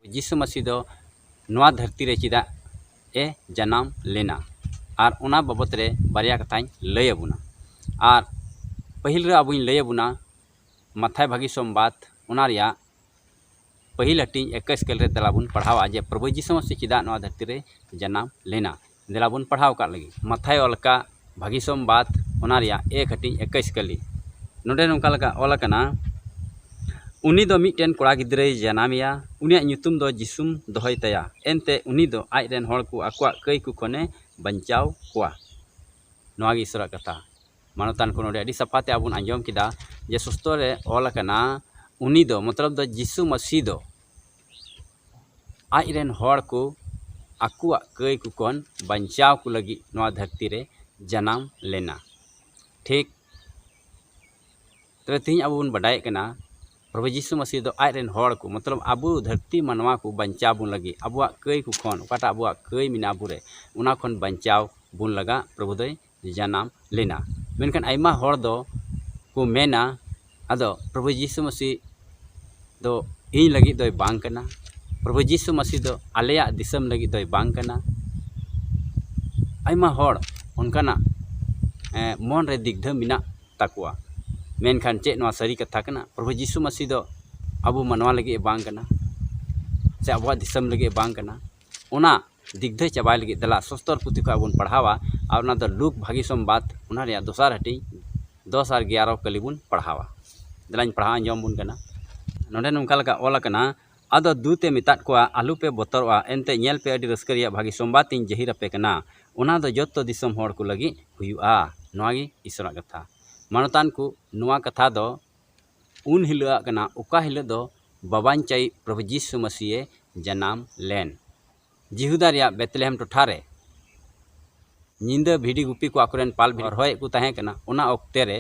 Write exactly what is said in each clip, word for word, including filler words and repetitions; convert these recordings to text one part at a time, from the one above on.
ᱡᱤᱥᱩ ᱢᱟᱹᱥᱤ ᱫᱚ ᱱᱚᱣᱟ ᱫᱷᱟᱹᱨᱛᱤ ᱨᱮ ᱪᱮᱫᱟᱜ ᱮ ᱡᱟᱱᱟᱢ ᱞᱮᱱᱟ, ᱟᱨ ᱚᱱᱟ ᱵᱟᱵᱚᱛ ᱨᱮ ᱵᱟᱨᱭᱟ ᱠᱟᱛᱷᱟᱧ ᱞᱟᱹᱭ ᱟᱵᱚᱱᱟ᱾ ᱟᱨ ᱯᱟᱹᱦᱤᱞ ᱨᱮ ᱟᱵᱚᱧ ᱞᱟᱹᱭ ᱟᱵᱚᱱᱟ ᱢᱟᱛᱷᱟᱭ ᱵᱷᱟᱹᱜᱤ ᱥᱚᱢᱵᱟᱫ, ᱚᱱᱟ ᱨᱮᱭᱟᱜ ᱯᱟᱹᱦᱤᱞ ᱦᱟᱹᱴᱤᱧ ᱮᱠᱟᱭᱤᱥ ᱠᱟᱹᱞᱤ ᱨᱮ ᱫᱮᱞᱟ ᱵᱚᱱ ᱯᱟᱲᱦᱟᱣᱟ ᱡᱮ ᱯᱨᱚᱵᱷᱩ ᱡᱤᱥᱩ ᱢᱟᱹᱥᱤ ᱪᱮᱫᱟᱜ ᱱᱚᱣᱟ ᱫᱷᱟᱹᱨᱛᱤ ᱨᱮ ᱡᱟᱱᱟᱢ ᱞᱮᱱᱟ᱾ ᱫᱮᱞᱟ ᱵᱚᱱ ᱯᱟᱲᱦᱟᱣ ᱠᱟᱜ ᱞᱟᱹᱜᱤᱫ᱾ ᱢᱟᱛᱷᱟᱭ ᱚᱞ ᱠᱟᱜ ᱵᱷᱟᱹᱜᱤ ᱥᱚᱢᱵᱟᱫ, ᱚᱱᱟ ᱨᱮᱭᱟᱜ ᱮᱠ ᱦᱟᱹᱴᱤᱧ ᱮᱠᱟᱭᱤᱥ ᱠᱟᱹᱞᱤ᱾ ᱱᱚᱰᱮ ᱱᱚᱝᱠᱟ ᱞᱮᱠᱟ ᱚᱞ ᱟᱠᱟᱱᱟ, "ᱩᱱᱤ ᱫᱚ ᱢᱤᱫᱴᱮᱱ ᱠᱚᱲᱟ ᱜᱤᱫᱽᱨᱟᱹᱭ ᱡᱟᱱᱟᱢᱮᱭᱟ, ᱩᱱᱤᱭᱟᱜ ᱧᱩᱛᱩᱢ ᱫᱚ ᱡᱤᱥᱩᱢ ᱫᱚᱦᱚᱭ ᱛᱟᱭᱟ, ᱮᱱᱛᱮ ᱩᱱᱤ ᱫᱚ ᱟᱡ ᱨᱮᱱ ᱦᱚᱲ ᱠᱚ ᱟᱠᱚᱣᱟᱜ ᱠᱟᱹᱭ ᱠᱚ ᱠᱷᱚᱱᱮ ᱵᱟᱧᱪᱟᱣ ᱠᱚᱣᱟ᱾" ᱱᱚᱣᱟ ᱜᱮ ᱤᱥᱚᱨᱟᱜ ᱠᱟᱛᱷᱟ᱾ ᱢᱟᱱᱚᱛᱟᱱ ᱠᱚ, ᱱᱚᱰᱮ ᱟᱹᱰᱤ ᱥᱟᱯᱷᱟ ᱛᱮ ᱟᱵᱚ ᱵᱚᱱ ᱟᱸᱡᱚᱢ ᱠᱮᱫᱟ ᱡᱮ ᱥᱩᱥᱛᱚ ᱨᱮ ᱚᱞ ᱟᱠᱟᱱᱟ, ᱩᱱᱤ ᱫᱚ, ᱢᱚᱛᱞᱚᱵ ᱫᱚ ᱡᱤᱥᱩ ᱢᱟᱹᱥᱤ ᱫᱚ ᱟᱡ ᱨᱮᱱ ᱦᱚᱲ ᱠᱚ ᱟᱠᱚᱣᱟᱜ ᱠᱟᱹᱭ ᱠᱚ ᱠᱷᱚᱱ ᱵᱟᱧᱪᱟᱣ ᱠᱚ ᱞᱟᱹᱜᱤᱫ ᱱᱚᱣᱟ ᱫᱷᱟᱹᱨᱛᱤ ᱨᱮ ᱡᱟᱱᱟᱢ ᱞᱮᱱᱟ᱾ ᱴᱷᱤᱠ᱾ ᱛᱚᱵᱮ ᱛᱮᱦᱮᱧ ᱟᱵᱚ ᱵᱚᱱ ᱵᱟᱰᱟᱭᱮᱫ ᱠᱟᱱᱟ, ᱯᱨᱚᱵᱷᱩ ᱡᱤᱥᱩ ᱢᱟᱹᱥᱤ ᱫᱚ ᱟᱡ ᱨᱮᱱ ᱦᱚᱲ ᱠᱚ, ᱢᱚᱛᱞᱚᱵ ᱟᱵᱚ ᱫᱷᱟᱹᱨᱛᱤ ᱢᱟᱱᱣᱟ ᱠᱚ ᱵᱟᱧᱪᱟᱣ ᱵᱚᱱ ᱞᱟᱹᱜᱤᱫ, ᱟᱵᱚᱣᱟᱜ ᱠᱟᱹᱭ ᱠᱚ ᱠᱷᱚᱱ, ᱚᱠᱟᱴᱟᱜ ᱟᱵᱚᱣᱟᱜ ᱠᱟᱹᱭ ᱢᱮᱱᱟᱜᱼᱟ ᱟᱵᱚᱨᱮ, ᱚᱱᱟ ᱠᱷᱚᱱ ᱵᱟᱧᱪᱟᱣ ᱵᱚᱱ ᱞᱟᱹᱜᱤᱫ ᱯᱨᱚᱵᱷᱩ ᱫᱚᱭ ᱡᱟᱱᱟᱢ ᱞᱮᱱᱟ᱾ ᱢᱮᱱᱠᱷᱟᱱ ᱟᱭᱢᱟ ᱦᱚᱲ ᱫᱚ ᱠᱚ ᱢᱮᱱᱟ, ᱟᱫᱚ ᱯᱨᱚᱵᱷᱩ ᱡᱤᱥᱩ ᱢᱟᱹᱥᱤ ᱫᱚ ᱤᱧ ᱞᱟᱹᱜᱤᱫ ᱫᱚᱭ ᱵᱟᱝ ᱠᱟᱱᱟ, ᱯᱨᱚᱵᱷᱩ ᱡᱤᱥᱩ ᱢᱟᱹᱥᱤ ᱫᱚ ᱟᱞᱮᱭᱟᱜ ᱫᱤᱥᱚᱢ ᱞᱟᱹᱜᱤᱫ ᱫᱚᱭ ᱵᱟᱝ ᱠᱟᱱᱟ᱾ ᱟᱭᱢᱟ ᱦᱚᱲ ᱚᱱᱠᱟᱱᱟᱜ, ᱮᱸ, ᱢᱚᱱ ᱨᱮ ᱫᱤᱜᱽᱫᱷᱟᱹ ᱢᱮᱱᱟᱜ ᱛᱟᱠᱚᱣᱟ᱾ ᱢᱮᱱᱠᱷᱟᱱ ᱪᱮᱫ ᱱᱚᱣᱟ ᱥᱟᱹᱨᱤ ᱠᱟᱛᱷᱟ ᱠᱟᱱᱟ? ᱯᱨᱚᱵᱷᱩ ᱡᱤᱥᱩ ᱢᱟᱹᱥᱤ ᱫᱚ ᱟᱵᱚ ᱢᱟᱱᱣᱟ ᱞᱟᱹᱜᱤᱫ ᱮ ᱵᱟᱝ ᱠᱟᱱᱟ, ᱥᱮ ᱟᱵᱚᱣᱟᱜ ᱫᱤᱥᱚᱢ ᱞᱟᱹᱜᱤᱫ ᱮ ᱵᱟᱝ ᱠᱟᱱᱟ? ᱚᱱᱟ ᱫᱤᱜᱽᱫᱷᱟᱹ ᱪᱟᱵᱟᱭ ᱞᱟᱹᱜᱤᱫ ᱫᱮᱞᱟ ᱥᱚᱥᱛᱚᱨ ᱯᱩᱛᱷᱤ ᱠᱷᱚᱱ ᱵᱚᱱ ᱯᱟᱲᱦᱟᱣᱟ, ᱟᱨ ᱚᱱᱟ ᱫᱚ ᱞᱩᱠ ᱵᱷᱟᱹᱜᱤ ᱥᱚᱢᱵᱟᱫ, ᱚᱱᱟ ᱨᱮᱭᱟᱜ ᱫᱚᱥᱟᱨ ᱦᱟᱹᱴᱤᱧ, ᱫᱚᱥ ᱟᱨ ᱮᱜᱟᱨᱚ ᱠᱟᱹᱞᱤ ᱵᱚᱱ ᱯᱟᱲᱦᱟᱣᱟ᱾ ᱫᱮᱞᱟᱧ ᱯᱟᱲᱦᱟᱣ ᱟᱸᱡᱚᱢ ᱟᱵᱚᱱ ᱠᱟᱱᱟ᱾ ᱱᱚᱰᱮ ᱱᱚᱝᱠᱟ ᱞᱮᱠᱟ ᱚᱞ ᱟᱠᱟᱱᱟ, "ᱟᱫᱚ ᱫᱩᱛ ᱮ ᱢᱮᱛᱟᱫ ᱠᱚᱣᱟ, 'ᱟᱞᱚᱯᱮ ᱵᱚᱛᱚᱨᱚᱜᱼᱟ, ᱮᱱᱛᱮ ᱧᱮᱞ ᱯᱮ, ᱟᱹᱰᱤ ᱨᱟᱹᱥᱠᱟᱹ ᱨᱮᱭᱟᱜ ᱵᱷᱟᱹᱜᱤ ᱥᱚᱢᱵᱟᱫ ᱤᱧ ᱡᱟᱹᱦᱤᱨ ᱟᱯᱮ ᱠᱟᱱᱟ᱾ ᱚᱱᱟ ᱫᱚ ᱡᱚᱛᱚ ᱫᱤᱥᱚᱢ ᱦᱚᱲ ᱠᱚ ᱞᱟᱹᱜᱤᱫ ᱦᱩᱭᱩᱜᱼᱟ᱾'" ᱱᱚᱣᱟ ᱜᱮ ᱤᱥᱚᱨᱟᱜ ᱠᱟᱛᱷᱟ᱾ ᱢᱟᱱᱚᱛᱟᱱ ᱠᱚ, ᱱᱚᱣᱟ ᱠᱟᱛᱷᱟ ᱫᱚ ᱩᱱ ᱦᱤᱞᱳᱜ ᱠᱟᱱᱟ, ᱚᱠᱟ ᱦᱤᱞᱳᱜ ᱫᱚ ᱵᱟᱵᱟᱧᱪᱟᱭᱤᱡ ᱯᱨᱚᱵᱷᱩ ᱡᱤᱥᱩ ᱢᱟᱹᱥᱤ ᱮ ᱡᱟᱱᱟᱢ ᱞᱮᱱ᱾ ᱡᱤᱦᱩᱫᱟ ᱨᱮᱭᱟᱜ ᱵᱮᱛᱞᱮᱦᱮᱢ ᱴᱚᱴᱷᱟ ᱨᱮ ᱧᱤᱫᱟᱹ ᱵᱷᱤᱰᱤ ᱜᱩᱯᱤ ᱠᱚ ᱟᱠᱚᱨᱮᱱ ᱯᱟᱞ ᱦᱚᱨᱦᱚᱭᱮᱫ ᱠᱚ ᱛᱟᱦᱮᱸ ᱠᱟᱱᱟ᱾ ᱚᱱᱟ ᱚᱠᱛᱮ ᱨᱮ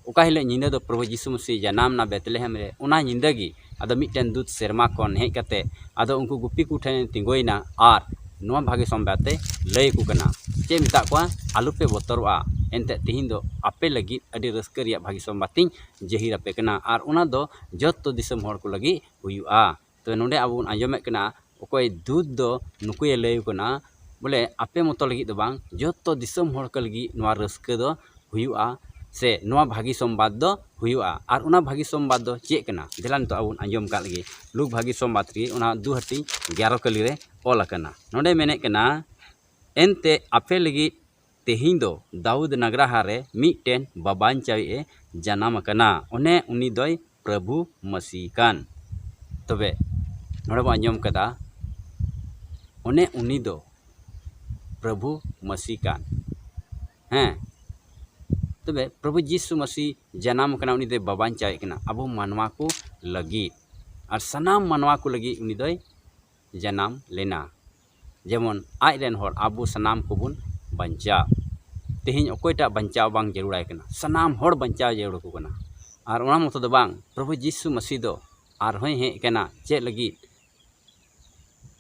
ᱚᱠᱟ ᱦᱤᱞᱳᱜ ᱧᱤᱫᱟᱹ ᱫᱚ ᱯᱨᱚᱵᱷᱩ ᱡᱤᱥᱩ ᱢᱟᱹᱥᱤ ᱡᱟᱱᱟᱢ ᱮᱱᱟ ᱵᱮᱛᱞᱮᱦᱮᱢ ᱨᱮ, ᱚᱱᱟ ᱧᱤᱫᱟᱹ ᱜᱮ ᱟᱫᱚ ᱢᱤᱫᱴᱮᱱ ᱫᱩᱛ ᱥᱮᱨᱢᱟ ᱠᱷᱚᱱ ᱦᱮᱡ ᱠᱟᱛᱮ ᱟᱫᱚ ᱩᱱᱠᱩ ᱜᱩᱯᱤ ᱠᱚ ᱴᱷᱮᱱ ᱛᱤᱸᱜᱩᱭᱮᱱᱟ ᱟᱨ ᱱᱚᱣᱟ ᱵᱷᱟᱜᱮ ᱥᱚᱢᱵᱟᱫ ᱮ ᱞᱟᱹᱭ ᱟᱠᱚ ᱠᱟᱱᱟ᱾ ᱪᱮᱫ ᱮ ᱢᱮᱛᱟᱜ ᱠᱚᱣᱟ? "ᱟᱞᱚᱯᱮ ᱵᱚᱛᱚᱨᱚᱜᱼᱟ, ᱮᱱᱛᱮᱫ ᱛᱤᱦᱤᱧ ᱫᱚ ᱟᱯᱮ ᱞᱟᱹᱜᱤᱫ ᱟᱹᱰᱤ ᱨᱟᱹᱥᱠᱟᱹ ᱨᱮᱭᱟᱜ ᱵᱷᱟᱜᱮ ᱥᱚᱢᱵᱟᱫ ᱤᱧ ᱡᱟᱹᱦᱤᱨ ᱟᱯᱮ ᱠᱟᱱᱟ, ᱟᱨ ᱚᱱᱟ ᱫᱚ ᱡᱚᱛᱚ ᱫᱤᱥᱚᱢ ᱦᱚᱲ ᱠᱚ ᱞᱟᱹᱜᱤᱫ ᱦᱩᱭᱩᱜᱼᱟ᱾" ᱛᱚ ᱱᱚᱰᱮ ᱟᱵᱚ ᱵᱚᱱ ᱟᱸᱡᱚᱢᱮᱫ ᱠᱟᱱᱟ, ᱚᱠᱚᱭ ᱫᱩᱛ ᱫᱚ ᱱᱩᱠᱩᱭᱮ ᱞᱟᱹᱭ ᱠᱟᱱᱟ, ᱵᱚᱞᱮ ᱟᱯᱮ ᱢᱚᱛᱚ ᱞᱟᱹᱜᱤᱫ ᱫᱚ ᱵᱟᱝ, ᱡᱚᱛᱚ ᱫᱤᱥᱚᱢ ᱦᱚᱲ ᱠᱚ ᱞᱟᱹᱜᱤᱫ ᱱᱚᱣᱟ ᱨᱟᱹᱥᱠᱟᱹ ᱫᱚ ᱦᱩᱭᱩᱜᱼᱟ, ᱥᱮ ᱱᱚᱣᱟ ᱵᱷᱟᱹᱜᱤ ᱥᱚᱢᱵᱟᱫ ᱫᱚ ᱦᱩᱭᱩᱜᱼᱟ᱾ ᱟᱨ ᱚᱱᱟ ᱵᱷᱟᱹᱜᱤ ᱥᱚᱢᱵᱟᱫ ᱫᱚ ᱪᱮᱫ ᱠᱟᱱᱟ? ᱫᱮᱞᱟ ᱱᱤᱛᱚᱜ ᱟᱵᱚ ᱵᱚᱱ ᱟᱸᱡᱚᱢ ᱠᱟᱜ ᱞᱮᱜᱮ᱾ ᱞᱩᱠ ᱵᱷᱟᱹᱜᱤ ᱥᱚᱢᱵᱟᱫ ᱨᱮ ᱚᱱᱟ ᱫᱩ ᱦᱟᱹᱴᱤᱧ ᱜᱮᱞ ᱠᱟᱹᱞᱤ ᱨᱮ ᱚᱞ ᱟᱠᱟᱱᱟ᱾ ᱱᱚᱰᱮ ᱢᱮᱱᱮᱫ ᱠᱟᱱᱟ, ᱮᱱᱛᱮ ᱟᱯᱮ ᱞᱟᱹᱜᱤᱫ ᱛᱮᱦᱮᱧ ᱫᱚ ᱫᱟᱣᱩᱫ ᱱᱟᱜᱽᱨᱟᱦᱟ ᱨᱮ ᱢᱤᱫᱴᱮᱱ ᱵᱟᱵᱟᱧᱪᱟᱣᱤᱡ ᱮ ᱡᱟᱱᱟᱢ ᱟᱠᱟᱱᱟ᱾ ᱚᱱᱮ ᱩᱱᱤ ᱫᱚᱭ ᱯᱨᱚᱵᱷᱩ ᱢᱟᱹᱥᱤ ᱠᱟᱱ᱾ ᱛᱚᱵᱮ ᱱᱚᱰᱮ ᱵᱚᱱ ᱟᱸᱡᱚᱢ ᱠᱟᱫᱟ, ᱚᱱᱮ ᱩᱱᱤ ᱫᱚ ᱯᱨᱚᱵᱷᱩ ᱢᱟᱹᱥᱤ ᱠᱟᱱ᱾ ᱦᱮᱸ, ᱛᱚᱵᱮ ᱯᱨᱚᱵᱷᱩ ᱡᱤᱥᱩ ᱢᱟᱹᱥᱤ ᱡᱟᱱᱟᱢ ᱠᱟᱱᱟ, ᱩᱱᱤ ᱫᱚᱭ ᱵᱟᱵᱟᱧᱪᱟᱣᱮᱫ ᱠᱟᱱᱟ ᱟᱵᱚ ᱢᱟᱱᱣᱟ ᱠᱚ ᱞᱟᱹᱜᱤᱫ, ᱟᱨ ᱥᱟᱱᱟᱢ ᱢᱟᱱᱣᱟ ᱠᱚ ᱞᱟᱹᱜᱤᱫ ᱩᱱᱤ ᱫᱚᱭ ᱡᱟᱱᱟᱢ ᱞᱮᱱᱟ᱾ ᱡᱮᱢᱚᱱ ᱟᱡ ᱨᱮᱱ ᱦᱚᱲ ᱟᱵᱚ ᱥᱟᱱᱟᱢ ᱠᱚᱵᱚᱱ ᱵᱟᱧᱪᱟᱣ᱾ ᱛᱮᱦᱮᱧ ᱚᱠᱚᱭᱴᱟᱜ ᱵᱟᱧᱪᱟᱣ ᱵᱟᱝ ᱡᱟᱹᱨᱩᱲᱟᱭ ᱠᱟᱱᱟ, ᱥᱟᱱᱟᱢ ᱦᱚᱲ ᱵᱟᱧᱪᱟᱣ ᱡᱟᱹᱨᱩᱲ ᱟᱠᱚ ᱠᱟᱱᱟ᱾ ᱟᱨ ᱚᱱᱟ ᱢᱚᱛᱚ ᱫᱚ ᱵᱟᱝ, ᱯᱨᱚᱵᱷᱩ ᱡᱤᱥᱩ ᱢᱟᱹᱥᱤ ᱫᱚ ᱟᱨᱦᱚᱸᱭ ᱦᱮᱡ ᱠᱟᱱᱟ᱾ ᱪᱮᱫ ᱞᱟᱹᱜᱤᱫ?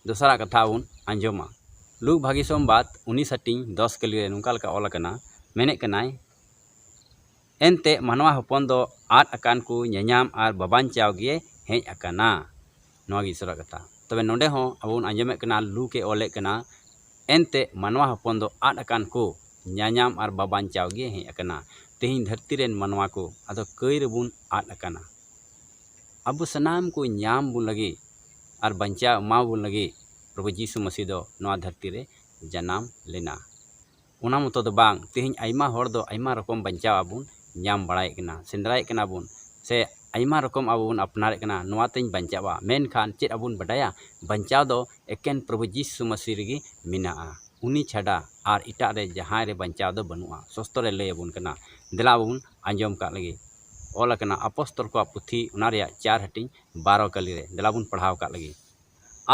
ᱫᱚᱥᱟᱨᱟᱜ ᱠᱟᱛᱷᱟ ᱵᱚᱱ ᱟᱸᱡᱚᱢᱟ᱾ ᱞᱩᱠ ᱵᱷᱟᱹᱜᱤ ᱥᱚᱢᱵᱟᱫ ᱩᱱᱤᱥ ᱦᱟᱹᱴᱤᱧ ᱫᱚᱥ ᱠᱟᱹᱞᱤ ᱨᱮ ᱱᱚᱝᱠᱟ ᱞᱮᱠᱟ ᱚᱞ ᱟᱠᱟᱱᱟ, ᱢᱮᱱᱮᱫ ᱠᱟᱱᱟᱭ, ᱮᱱᱛᱮ ᱢᱟᱱᱣᱟ ᱦᱚᱯᱚᱱ ᱫᱚ ᱟᱫ ᱟᱠᱟᱱ ᱠᱚ ᱧᱮᱧᱟᱢ ᱟᱨ ᱵᱟᱵᱟᱧᱪᱟᱣ ᱜᱮ ᱦᱮᱡ ᱟᱠᱟᱱᱟ᱾ ᱱᱚᱣᱟ ᱜᱮ ᱤᱥᱚᱨᱟᱜ ᱠᱟᱛᱷᱟ᱾ ᱛᱚᱵᱮ ᱱᱚᱰᱮ ᱦᱚᱸ ᱟᱵᱚ ᱵᱚᱱ ᱟᱸᱡᱚᱢᱮᱫ ᱠᱟᱱᱟ, ᱞᱩᱠ ᱮ ᱚᱞᱮᱫ ᱠᱟᱱᱟ, ᱮᱱᱛᱮ ᱢᱟᱱᱣᱟ ᱦᱚᱯᱚᱱ ᱫᱚ ᱟᱫ ᱟᱠᱟᱱ ᱠᱚ ᱧᱟᱧᱟᱢ ᱟᱨ ᱵᱟᱵᱟᱧᱪᱟᱣ ᱜᱮ ᱦᱮᱡ ᱟᱠᱟᱱᱟ᱾ ᱛᱮᱦᱮᱧ ᱫᱷᱟᱹᱨᱛᱤ ᱨᱮᱱ ᱢᱟᱱᱣᱟ ᱠᱚ ᱟᱫᱚ ᱠᱟᱹᱭ ᱨᱮᱵᱚᱱ ᱟᱫ ᱟᱠᱟᱱᱟ᱾ ᱟᱵᱚ ᱥᱟᱱᱟᱢ ᱠᱚ ᱧᱟᱢ ᱵᱚᱱ ᱞᱟᱹᱜᱤᱫ ᱟᱨ ᱵᱟᱧᱪᱟᱣ ᱮᱢᱟ ᱵᱚᱱ ᱞᱟᱹᱜᱤᱫ ᱯᱨᱚᱵᱷᱩ ᱡᱤᱥᱩ ᱢᱟᱹᱥᱤ ᱫᱚ ᱱᱚᱣᱟ ᱫᱷᱟᱹᱨᱛᱤ ᱨᱮ ᱡᱟᱱᱟᱢ ᱞᱮᱱᱟ᱾ ᱚᱱᱟ ᱢᱚᱛᱚ ᱫᱚ ᱵᱟᱝ, ᱛᱮᱦᱮᱧ ᱟᱭᱢᱟ ᱦᱚᱲ ᱫᱚ ᱟᱭᱢᱟ ᱨᱚᱠᱚᱢ ᱵᱟᱧᱪᱟᱣ ᱟᱵᱚᱱ ᱧᱟᱢ ᱵᱟᱲᱟᱭᱮᱫ ᱠᱟᱱᱟ, ᱥᱮᱸᱫᱽᱨᱟᱭᱮᱫ ᱠᱟᱱᱟ ᱵᱚᱱ, ᱥᱮ ᱟᱭᱢᱟ ᱨᱚᱠᱚᱢ ᱟᱵᱚ ᱵᱚᱱ ᱟᱯᱱᱟᱨᱮᱫ ᱠᱟᱱᱟ, ᱱᱚᱣᱟ ᱛᱮᱧ ᱵᱟᱧᱪᱟᱜᱼᱟ᱾ ᱢᱮᱱᱠᱷᱟᱱ ᱪᱮᱫ ᱟᱵᱚᱱ ᱵᱟᱰᱟᱭᱟ? ᱵᱟᱧᱪᱟᱣ ᱫᱚ ᱮᱠᱮᱱ ᱯᱨᱚᱵᱷᱩ ᱡᱤᱥᱩ ᱢᱟᱹᱥᱤ ᱨᱮᱜᱮ ᱢᱮᱱᱟᱜᱼᱟ᱾ ᱩᱱᱤ ᱪᱷᱟᱰᱟ ᱟᱨ ᱮᱴᱟᱜ ᱨᱮ ᱡᱟᱦᱟᱸᱭ ᱨᱮ ᱵᱟᱧᱪᱟᱣ ᱫᱚ ᱵᱟᱹᱱᱩᱜᱼᱟ᱾ ᱥᱚᱥᱛᱚ ᱨᱮ ᱞᱟᱹᱭ ᱟᱵᱚᱱ ᱠᱟᱱᱟ᱾ ᱫᱮᱞᱟ ᱵᱚᱱ ᱟᱸᱡᱚᱢ ᱠᱟᱜ ᱞᱮᱜᱮ᱾ ᱚᱞ ᱟᱠᱟᱱᱟ ᱟᱯᱚᱥᱛᱚᱞ ᱠᱚᱣᱟᱜ ᱯᱩᱛᱷᱤ, ᱚᱱᱟ ᱨᱮᱭᱟᱜ ᱪᱟᱨ ᱦᱟᱹᱴᱤᱧ ᱵᱟᱨᱚ ᱠᱟᱹᱞᱤ ᱨᱮ᱾ ᱫᱮᱞᱟ ᱵᱚᱱ ᱯᱟᱲᱦᱟᱣ ᱠᱟᱜ ᱞᱮᱜᱮ᱾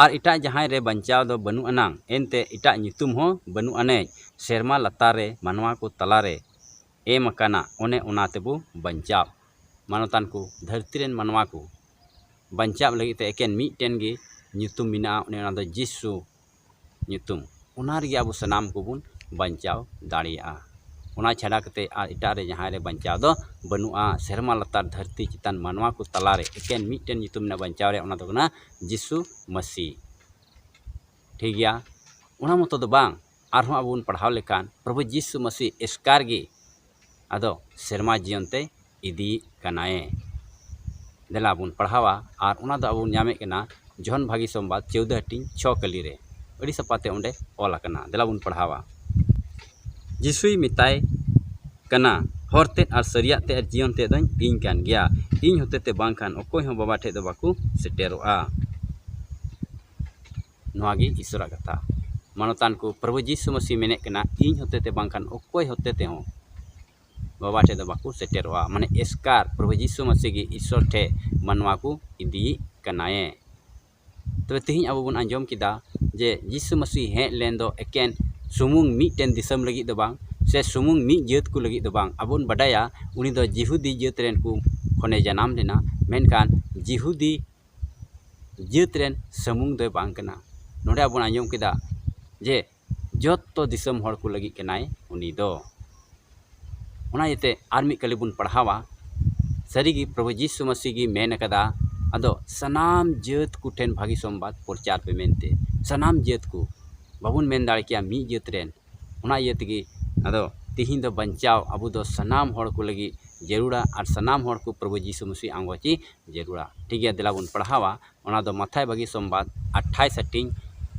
ᱟᱨ ᱮᱴᱟᱜ ᱡᱟᱦᱟᱸᱭ ᱨᱮ ᱵᱟᱧᱪᱟᱣ ᱫᱚ ᱵᱟᱹᱱᱩᱜ ᱟᱱᱟᱝ, ᱮᱱᱛᱮ ᱮᱴᱟᱜ ᱧᱩᱛᱩᱢ ᱦᱚᱸ ᱵᱟᱹᱱᱩᱜ ᱟᱹᱱᱤᱡ ᱥᱮᱨᱢᱟ ᱞᱟᱛᱟᱨ ᱨᱮ ᱢᱟᱱᱣᱟ ᱠᱚ ᱛᱟᱞᱟᱨᱮ ᱮᱢ ᱟᱠᱟᱱᱟ, ᱚᱱᱮ ᱚᱱᱟ ᱛᱮᱵᱚ ᱵᱟᱧᱪᱟᱣ᱾ ᱢᱟᱱᱚᱛᱟᱱ ᱠᱚ, ᱫᱷᱟᱹᱨᱛᱤ ᱨᱮᱱ ᱢᱟᱱᱣᱟ ᱠᱚ ᱵᱟᱧᱪᱟᱣ ᱞᱟᱹᱜᱤᱫ ᱛᱮ ᱮᱠᱮᱱ ᱢᱤᱫᱴᱮᱱ ᱜᱮ ᱧᱩᱛᱩᱢ ᱢᱮᱱᱟᱜᱼᱟ, ᱚᱱᱮ ᱚᱱᱟ ᱫᱚ ᱡᱤᱥᱩ ᱧᱩᱛᱩᱢ᱾ ᱚᱱᱟ ᱨᱮᱜᱮ ᱟᱵᱚ ᱥᱟᱱᱟᱢ ᱠᱚᱵᱚᱱ ᱵᱟᱧᱪᱟᱣ ᱫᱟᱲᱮᱭᱟᱜᱼᱟ᱾ ᱚᱱᱟ ᱪᱷᱟᱰᱟ ᱠᱟᱛᱮ ᱟᱨ ᱮᱴᱟᱜ ᱨᱮ ᱡᱟᱦᱟᱸᱭ ᱨᱮ ᱵᱟᱧᱪᱟᱣ ᱫᱚ ᱵᱟᱹᱱᱩᱜᱼᱟ᱾ ᱥᱮᱨᱢᱟ ᱞᱟᱛᱟᱨ ᱫᱷᱟᱹᱨᱛᱤ ᱪᱮᱛᱟᱱ ᱢᱟᱱᱣᱟ ᱠᱚ ᱛᱟᱞᱟᱨᱮ ᱮᱠᱮᱱ ᱢᱤᱫᱴᱮᱱ ᱧᱩᱛᱩᱢ ᱨᱮᱱᱟᱜ ᱵᱟᱧᱪᱟᱣ ᱨᱮᱭᱟᱜ, ᱚᱱᱟ ᱫᱚ ᱠᱟᱱᱟ ᱡᱤᱥᱩ ᱢᱟᱹᱥᱤ᱾ ᱴᱷᱤᱠ ᱜᱮᱭᱟ, ᱚᱱᱟ ᱢᱚᱛᱚ ᱫᱚ ᱵᱟᱝ, ᱟᱨᱦᱚᱸ ᱟᱵᱚ ᱵᱚᱱ ᱯᱟᱲᱦᱟᱣ ᱞᱮᱠᱷᱟᱱ ᱯᱨᱚᱵᱷᱩ ᱡᱤᱥᱩ ᱢᱟᱹᱥᱤ ᱮᱥᱠᱟᱨ ᱜᱮ ᱟᱫᱚ ᱥᱮᱨᱢᱟ ᱡᱤᱭᱚᱱ ᱛᱮ ᱤᱫᱤᱭᱮ ᱠᱟᱱᱟᱭ᱾ ᱫᱮᱞᱟ ᱵᱚᱱ ᱯᱟᱲᱦᱟᱣᱟ, ᱟᱨ ᱚᱱᱟ ᱫᱚ ᱟᱵᱚ ᱵᱚᱱ ᱧᱟᱢᱮᱫ ᱠᱟᱱᱟ ᱡᱚᱦᱚᱱ ᱵᱷᱟᱹᱜᱤ ᱥᱚᱢᱵᱟᱫ ᱪᱳᱣᱫᱚ ᱦᱟᱹᱴᱤᱧ ᱪᱷᱚ ᱠᱟᱹᱞᱤ ᱨᱮ᱾ ᱟᱹᱰᱤ ᱥᱟᱯᱷᱟ ᱛᱮ ᱚᱸᱰᱮ ᱚᱞ ᱟᱠᱟᱱᱟ᱾ ᱫᱮᱞᱟ ᱵᱚᱱ ᱯᱟᱲᱦᱟᱣᱟ᱾ ᱡᱤᱥᱩᱭ ᱢᱮᱛᱟᱭ ᱠᱟᱱᱟ, "ᱦᱚᱨ ᱛᱮᱫ ᱟᱨ ᱥᱟᱹᱨᱤᱭᱟᱜ ᱛᱮ ᱟᱨ ᱡᱤᱭᱚᱱ ᱛᱮᱫ ᱫᱚᱧ ᱤᱧ ᱠᱟᱱ ᱜᱮᱭᱟ᱾ ᱤᱧ ᱦᱚᱛᱮ ᱛᱮ ᱵᱟᱝᱠᱷᱟᱱ ᱚᱠᱚᱭ ᱦᱚᱸ ᱵᱟᱵᱟ ᱴᱷᱮᱡ ᱫᱚ ᱵᱟᱠᱚ ᱥᱮᱴᱮᱨᱚᱜᱼᱟ᱾" ᱱᱚᱣᱟ ᱜᱮ ᱤᱥᱚᱨᱟᱜ ᱠᱟᱛᱷᱟ᱾ ᱢᱟᱱᱚᱛᱟᱱ ᱠᱚ, ᱯᱨᱚᱵᱷᱩ ᱡᱤᱥᱩ ᱢᱟᱹᱥᱤ ᱢᱮᱱᱮᱫ ᱠᱟᱱᱟ, ᱤᱧ ᱦᱚᱛᱮ ᱛᱮ ᱵᱟᱝᱠᱷᱟᱱ ᱚᱠᱚᱭ ᱦᱚᱛᱮ ᱛᱮᱦᱚᱸ ᱵᱟᱵᱟ ᱴᱷᱮᱡ ᱫᱚ ᱵᱟᱠᱚ ᱥᱮᱴᱮᱨᱚᱜᱼᱟ᱾ ᱢᱟᱱᱮ ᱮᱥᱠᱟᱨ, ᱯᱨᱚᱵᱷᱩ ᱡᱤᱥᱩ ᱢᱟᱹᱥᱤ ᱜᱮ ᱤᱥᱚᱨ ᱴᱷᱮᱡ ᱢᱟᱱᱣᱟ ᱠᱚ ᱤᱫᱤᱭᱮ ᱠᱟᱱᱟᱭᱮ᱾ ᱛᱚᱵᱮ ᱛᱮᱦᱮᱧ ᱟᱵᱚ ᱵᱚᱱ ᱟᱸᱡᱚᱢ ᱠᱮᱫᱟ ᱡᱮ ᱡᱤᱥᱩ ᱢᱟᱹᱥᱤ ᱦᱮᱡ ᱞᱮᱱ ᱫᱚ ᱮᱠᱮᱱ ᱥᱩᱢᱩᱝ ᱢᱤᱫᱴᱮᱱ ᱫᱤᱥᱚᱢ ᱞᱟᱹᱜᱤᱫ ᱫᱚ ᱵᱟᱝ, ᱥᱮ ᱥᱩᱢᱩᱝ ᱢᱤᱫ ᱡᱟᱹᱛ ᱠᱚ ᱞᱟᱹᱜᱤᱫ ᱫᱚ ᱵᱟᱝ᱾ ᱟᱵᱚ ᱵᱚᱱ ᱵᱟᱰᱟᱭᱟ ᱩᱱᱤ ᱫᱚ ᱡᱤᱦᱩᱫᱤ ᱡᱟᱹᱛ ᱨᱮᱱ ᱠᱚ ᱠᱷᱚᱱᱮ ᱡᱟᱱᱟᱢ ᱞᱮᱱᱟ, ᱢᱮᱱᱠᱷᱟᱱ ᱡᱤᱦᱩᱫᱤ ᱡᱟᱹᱛ ᱨᱮᱱ ᱥᱩᱢᱩᱝ ᱫᱚᱭ ᱵᱟᱝ ᱠᱟᱱᱟ᱾ ᱱᱚᱰᱮ ᱟᱵᱚ ᱵᱚᱱ ᱟᱸᱡᱚᱢ ᱠᱮᱫᱟ ᱡᱮ ᱡᱚᱛᱚ ᱫᱤᱥᱚᱢ ᱦᱚᱲ ᱠᱚ ᱞᱟᱹᱜᱤᱫ ᱠᱟᱱᱟᱭ ᱩᱱᱤ ᱫᱚ᱾ ᱚᱱᱟ ᱤᱭᱟᱹᱛᱮ ᱟᱨ ᱢᱤᱫ ᱠᱟᱹᱞᱤ ᱵᱚᱱ ᱯᱟᱲᱦᱟᱣᱟ, ᱥᱟᱹᱨᱤᱜᱮ ᱯᱨᱚᱵᱷᱩ ᱡᱤᱥᱩ ᱢᱟᱹᱥᱤ ᱜᱮ ᱢᱮᱱ ᱟᱠᱟᱫᱟ, ᱟᱫᱚ ᱥᱟᱱᱟᱢ ᱡᱟᱹᱛ ᱠᱚᱴᱷᱮᱱ ᱵᱷᱟᱹᱜᱤ ᱥᱚᱢᱵᱟᱫ ᱯᱨᱚᱪᱟᱨ ᱯᱮ ᱢᱮᱱᱛᱮ᱾ ᱥᱟᱱᱟᱢ ᱡᱟᱹᱛ ᱠᱚ, ᱵᱟᱵᱚᱱ ᱢᱮᱱ ᱫᱟᱲᱮ ᱠᱮᱭᱟ ᱢᱤᱫ ᱡᱟᱹᱛ ᱨᱮᱱ᱾ ᱚᱱᱟ ᱤᱭᱟᱹ ᱛᱮᱜᱮ ᱟᱫᱚ ᱛᱤᱦᱤᱧ ᱫᱚ ᱵᱟᱧᱪᱟᱣ ᱟᱵᱚ ᱫᱚ ᱥᱟᱱᱟᱢ ᱦᱚᱲ ᱠᱚ ᱞᱟᱹᱜᱤᱫ ᱡᱟᱹᱨᱩᱲᱟ, ᱟᱨ ᱥᱟᱱᱟᱢ ᱦᱚᱲ ᱠᱚ ᱯᱨᱚᱵᱷᱩ ᱡᱤᱥᱩ ᱢᱟᱹᱥᱤ ᱟᱸᱜᱚᱪ ᱡᱟᱹᱨᱩᱲᱟ᱾ ᱴᱷᱤᱠ ᱜᱮᱭᱟ, ᱫᱮᱞᱟ ᱵᱚᱱ ᱯᱟᱲᱦᱟᱣᱟ᱾ ᱚᱱᱟ ᱫᱚ ᱢᱟᱛᱷᱟᱭ ᱵᱷᱟᱹᱜᱤ ᱥᱚᱢᱵᱟᱫ ᱟᱴᱷᱟᱭᱤᱥ ᱦᱟᱹᱴᱤᱧ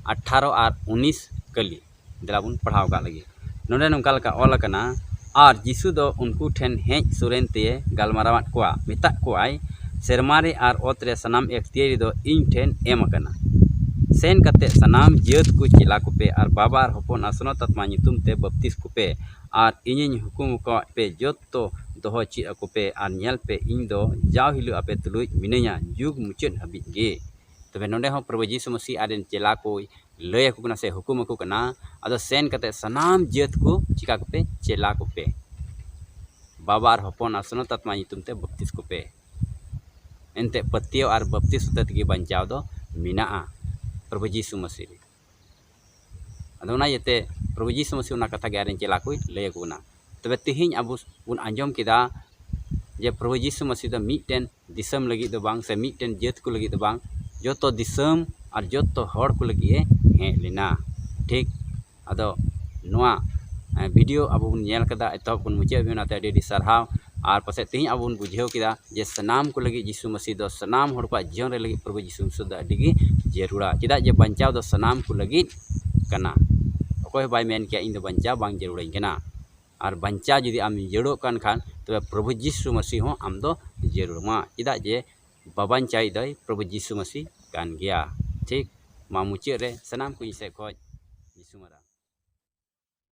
ᱟᱴᱷᱟᱨᱚ ᱟᱨ ᱩᱱᱤᱥ ᱠᱟᱹᱞᱤ᱾ ᱫᱮᱞᱟ ᱵᱚᱱ ᱯᱟᱲᱦᱟᱣ ᱠᱟᱜ ᱞᱟᱹᱜᱤᱫ᱾ ᱱᱚᱰᱮ ᱱᱚᱝᱠᱟ ᱞᱮᱠᱟ ᱚᱞ ᱟᱠᱟᱱᱟ, ᱟᱨ ᱡᱤᱥᱩ ᱫᱚ ᱩᱱᱠᱩ ᱴᱷᱮᱱ ᱦᱮᱡ ᱥᱩᱨᱮᱱ ᱛᱮ ᱜᱟᱞᱢᱟᱨᱟᱣᱟᱫ ᱠᱚᱣᱟ, ᱢᱮᱛᱟᱜ ᱠᱚᱣᱟᱭ, "ᱥᱮᱨᱢᱟ ᱨᱮ ᱟᱨ ᱚᱛ ᱨᱮ ᱥᱟᱱᱟᱢ ᱮᱠᱛᱤᱭᱟᱹᱨᱤ ᱫᱚ ᱤᱧ ᱴᱷᱮᱱ ᱮᱢ ᱟᱠᱟᱱᱟ᱾ ᱥᱮᱱ ᱠᱟᱛᱮ ᱥᱟᱱᱟᱢ ᱡᱟᱹᱛ ᱠᱚ ᱪᱮᱞᱟ ᱠᱚᱯᱮ ᱟᱨ ᱵᱟᱵᱟ ᱟᱨ ᱦᱚᱯᱚᱱ ᱟᱨ ᱥᱚᱱᱚᱛ ᱟᱛᱢᱟ ᱧᱩᱛᱩᱢ ᱛᱮ ᱵᱟᱯᱛᱤᱥ ᱠᱚᱯᱮ, ᱟᱨ ᱤᱧᱤᱧ ᱦᱩᱠᱩᱢ ᱟᱠᱟᱫ ᱯᱮ ᱡᱚᱛᱚ ᱫᱚᱦᱚ ᱪᱮᱫ ᱟᱠᱚ ᱯᱮ, ᱟᱨ ᱧᱮᱞ ᱯᱮ, ᱤᱧ ᱫᱚ ᱡᱟᱣ ᱦᱤᱞᱳᱜ ᱟᱯᱮ ᱛᱩᱞᱩᱡ ᱢᱤᱱᱟᱹᱧᱟ, ᱡᱩᱜᱽ ᱢᱩᱪᱟᱹᱫ ᱦᱟᱹᱵᱤᱡ ᱜᱮ᱾" ᱛᱚᱵᱮ ᱱᱚᱰᱮ ᱦᱚᱸ ᱯᱨᱚᱵᱷᱩ ᱡᱤᱥᱩ ᱢᱟᱹᱥᱤ ᱟᱡ ᱨᱮᱱ ᱪᱮᱞᱟ ᱠᱚᱭ ᱞᱟᱹᱭ ᱟᱠᱚ ᱠᱟᱱᱟ ᱥᱮ ᱦᱩᱠᱩᱢ ᱟᱠᱚ ᱠᱟᱱᱟ, ᱟᱫᱚ ᱥᱮᱱ ᱠᱟᱛᱮ ᱥᱟᱱᱟᱢ ᱡᱟᱹᱛ ᱠᱚ ᱪᱤᱠᱟ ᱠᱚᱯᱮ? ᱪᱮᱞᱟ ᱠᱚᱯᱮ᱾ ᱵᱟᱵᱟ ᱟᱨ ᱦᱚᱯᱚᱱ ᱟᱨ ᱥᱚᱱᱚᱛ ᱟᱛᱢᱟ ᱧᱩᱛᱩᱢ ᱛᱮ ᱵᱟᱯᱛᱤᱥ ᱠᱚᱯᱮ᱾ ᱮᱱᱛᱮ ᱯᱟᱹᱛᱭᱟᱹᱣ ᱟᱨ ᱵᱟᱯᱛᱤᱥ ᱦᱚᱛᱮ ᱛᱮᱜᱮ ᱵᱟᱧᱪᱟᱣ ᱫᱚ ᱢᱮᱱᱟᱜᱼᱟ ᱯᱨᱚᱵᱷᱩ ᱡᱤᱥᱩ ᱢᱟᱹᱥᱤ ᱨᱮ᱾ ᱟᱫᱚ ᱚᱱᱟ ᱤᱭᱟᱹᱛᱮ ᱯᱨᱚᱵᱷᱩ ᱡᱤᱥᱩ ᱢᱟᱹᱥᱤ ᱚᱱᱟ ᱠᱟᱛᱷᱟ ᱜᱮ ᱟᱡ ᱨᱮᱱ ᱪᱮᱞᱟ ᱠᱚᱭ ᱞᱟᱹᱭ ᱟᱠᱚ ᱠᱟᱱᱟ᱾ ᱛᱚᱵᱮ ᱛᱮᱦᱮᱧ ᱟᱵᱚ ᱵᱚᱱ ᱟᱸᱡᱚᱢ ᱠᱮᱫᱟ ᱡᱮ ᱯᱨᱚᱵᱷᱩ ᱡᱤᱥᱩ ᱢᱟᱹᱥᱤ ᱫᱚ ᱢᱤᱫᱴᱮᱱ ᱫᱤᱥᱚᱢ ᱞᱟᱹᱜᱤᱫ ᱫᱚ ᱵᱟᱝ, ᱥᱮ ᱢᱤᱫᱴᱮᱱ ᱡᱟᱹᱛ ᱠᱚ ᱞᱟᱹᱜᱤᱫ ᱫᱚ ᱵᱟᱝ, ᱡᱚᱛᱚ ᱫᱤᱥᱚᱢ ᱟᱨ ᱡᱚᱛᱚ ᱦᱚᱲ ᱠᱚ ᱞᱟᱹᱜᱤᱫ ᱮ ᱦᱮᱡ ᱞᱮᱱᱟ᱾ ᱴᱷᱤᱠ? ᱟᱫᱚ ᱱᱚᱣᱟ ᱵᱷᱤᱰᱤᱭᱳ ᱟᱵᱚ ᱵᱚᱱ ᱧᱮᱞ ᱠᱮᱫᱟ ᱮᱛᱚᱦᱚᱵ ᱠᱷᱚᱱ ᱢᱩᱪᱟᱹᱫ ᱦᱟᱹᱵᱤᱡ, ᱚᱱᱟᱛᱮ ᱟᱹᱰᱤ ᱟᱹᱰᱤ ᱥᱟᱨᱦᱟᱣ᱾ ᱟᱨ ᱯᱟᱥᱮᱡ ᱛᱮᱦᱮᱧ ᱟᱵᱚ ᱵᱚᱱ ᱵᱩᱡᱷᱟᱹᱣ ᱠᱮᱫᱟ ᱡᱮ ᱥᱟᱱᱟᱢ ᱠᱚ ᱞᱟᱹᱜᱤᱫ ᱡᱤᱥᱩ ᱢᱟᱹᱥᱤ ᱫᱚ, ᱥᱟᱱᱟᱢ ᱦᱚᱲ ᱠᱚᱣᱟᱜ ᱡᱤᱭᱚᱱ ᱨᱮ ᱞᱟᱹᱜᱤᱫ ᱯᱨᱚᱵᱷᱩ ᱡᱤᱥᱩ ᱢᱟᱹᱥᱤ ᱫᱚ ᱟᱹᱰᱤ ᱜᱮ ᱡᱟᱹᱨᱩᱲᱟ᱾ ᱪᱮᱫᱟᱜ ᱡᱮ ᱵᱟᱧᱪᱟᱣ ᱫᱚ ᱥᱟᱱᱟᱢ ᱠᱚ ᱞᱟᱹᱜᱤᱫ ᱠᱟᱱᱟ᱾ ᱚᱠᱚᱭ ᱦᱚᱸ ᱵᱟᱭ ᱢᱮᱱ ᱠᱮᱭᱟ ᱤᱧ ᱫᱚ ᱵᱟᱧᱪᱟᱣ ᱵᱟᱝ ᱡᱟᱹᱨᱩᱲᱟᱹᱧ ᱠᱟᱱᱟ᱾ ᱟᱨ ᱵᱟᱧᱪᱟᱣ ᱡᱩᱫᱤ ᱟᱢ ᱡᱟᱹᱨᱩᱲᱚᱜ ᱠᱟᱱ ᱠᱷᱟᱱ, ᱛᱚᱵᱮ ᱯᱨᱚᱵᱷᱩ ᱡᱤᱥᱩ ᱢᱟᱹᱥᱤ ᱦᱚᱸ ᱟᱢ ᱫᱚ ᱡᱟᱹᱨᱩᱲ ᱢᱟ᱾ ᱪᱮᱫᱟᱜ ᱡᱮ ᱵᱟᱵᱟᱧᱪᱟᱣᱤᱡ ᱫᱚᱭ ᱯᱨᱚᱵᱷᱩ ᱡᱤᱥᱩ ᱢᱟᱹᱥᱤ ᱠᱟᱱ ᱜᱮᱭᱟ᱾ ᱴᱷᱤᱠ? ᱢᱟ ᱢᱩᱪᱟᱹᱫ ᱨᱮ ᱥᱟᱱᱟᱢ ᱠᱚ ᱤᱧ ᱥᱮᱫ ᱠᱷᱚᱱ ᱡᱤᱥᱩ ᱢᱟᱨᱟᱝ᱾